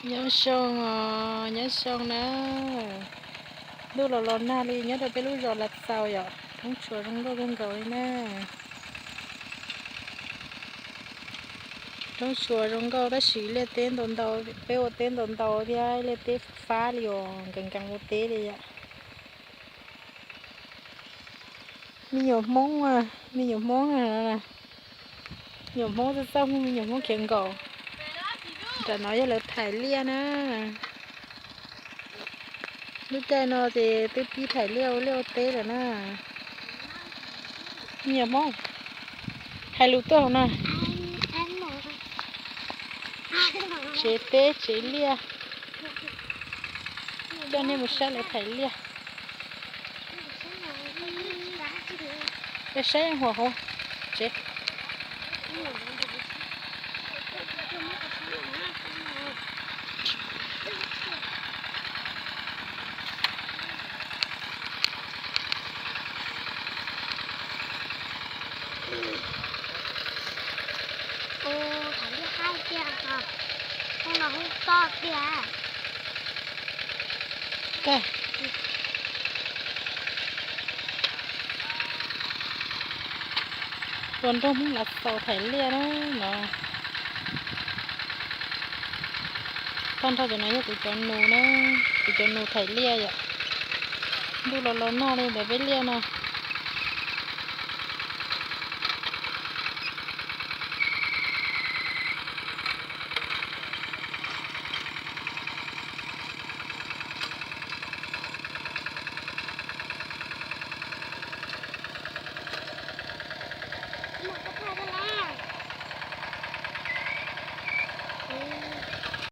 Nyob zoo os, nyob zoo na. Ntuj los los nag li nyob rau peb lub zos Lav Xaus yom, roob tshua zoo nkauj kawg nkaus li na. Roob tshua zoo nkauj tab sis liaj teb ntau ntau, peb ua teb ntau ntau thiab liaj teb fab li os, nkees nkees ua teb li yom. Me nyuam Hmoob, me nyuam Hmoob, me nyuam Hmoob txawj txawj hu me nyuam Hmoob khiav nkaum. Nram no yog lawv thaim liaj na. Lub caij no ces twb pib thaim liaj ua liaj ua teb lawm na. Me nyuam Hmoob, hais lus tuaj hauv na. Tsev teb tsev liaj, coj nej mus saib lawv thaim liaj. Peb saib hua hauv tsev. Ua, thaum ntej haib tiag, hnub no hnub toj tiag. Tua nroog Hmoob Lav Xaus thaim liaj na no. Tag nrho cov no yog kuv cov nus na, kuv cov nus thaim liaj yom. Ntuj los los nag li ntawd peb liaj no.